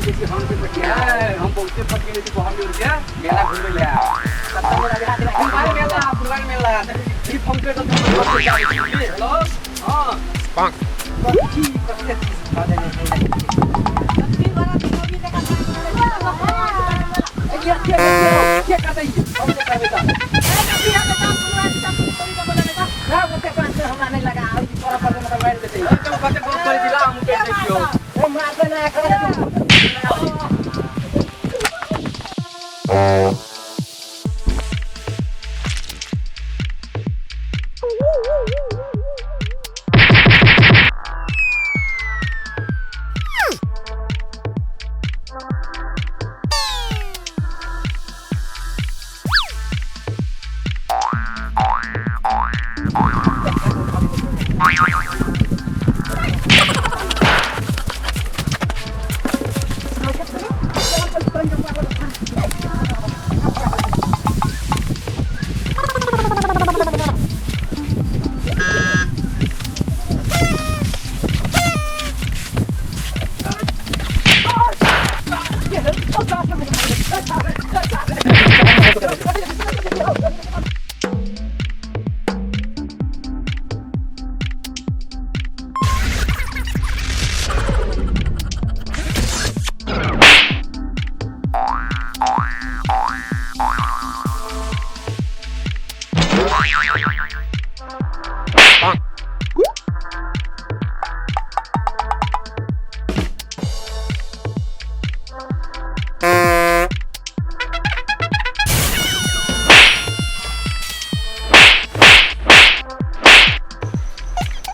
देखिए हम से पटिया हम बहुते पटिया छी हम के मेला घुरबै ले फुलवारी मेला, फुलवारी मेला ई फोन पे तो हेलो। हां पांच कथी कथी चीज खा देने के के के करतै हम के करबै त ना ओते कान से हमरा नहीं लगा आ तोरा पर मतलब मार देतै। हम कते गप करै छी ला हम के देखियो ए मारते ना एकरा।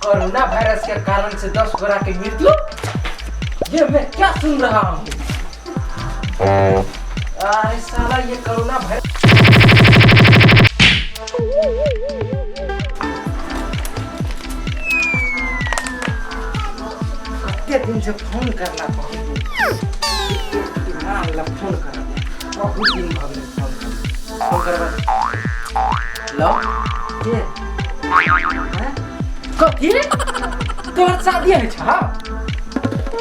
कोरोना वायरस के कारण से 10 गोरा के मृत्यु, ये मैं क्या सुन रहा हूँ? अरे साला ये कोरोना वायरस। कते दिन से फोन करना बहुत फोन कर बहुत दिन भऽ गेलै फोन कर फोन करबा लो के कथी तोहर शादी है छा?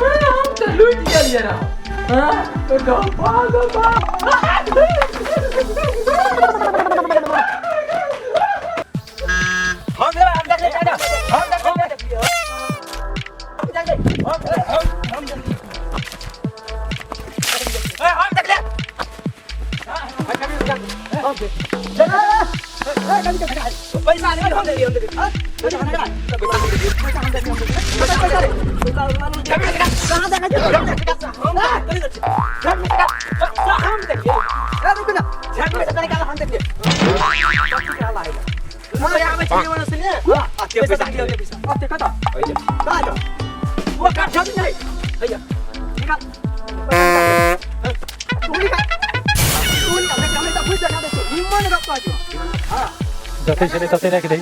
हम तो लूट गेलियै रह। हां गप्पा गप्पा हम देबा हम देख ले चाचा हम देख ले हम देख ले पैसा नहीं हम दे हम दे जते छलै तते राखि दही।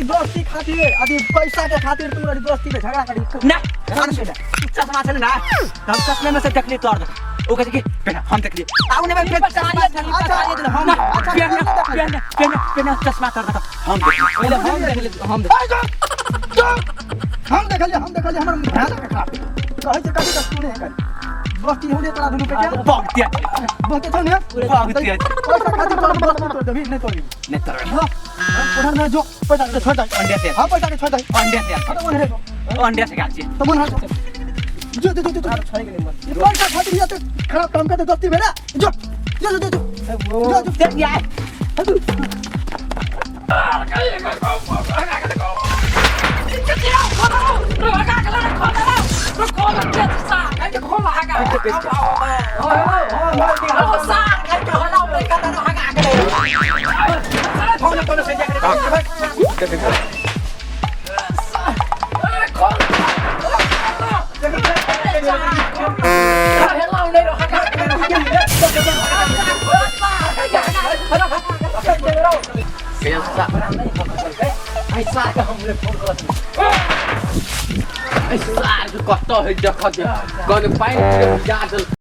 दोस्ती खातिर अभी पैसा के खातिर तू दोस्ती में झगड़ा करी ना चश्मा छले ना हम चश्मे में से देखली तोर देखा ओ कहै कि बेटा हम देखली आउ ने में चश्मा हम पेन पेन पेन पेन चश्मा तोर देखा हम देखली पहिले हम देखली हम हम देखली हम देखली हमर ध्यान के खा कहै छै कथि तू नहीं कर दोस्ती होले तोरा दुनु के बहुते बहुते छौ ने बहुते पैसा खातिर तोरा दोस्ती तोड़ देबी नहीं तोड़बी नहीं तोड़बी। हां ओढ़ में जो पैसा के छोड़ दे अंडे से। हां पैसा के छोड़ दे अंडे से। हां तो ओनरे अंडे से गाल छी तो मन हां जो जो जो जो छोड़ के नहीं मत पैसा खातिर या तो खराब काम कर दे दोस्ती में ना जो जो जो जो जो जो देख यार कत है देख पानि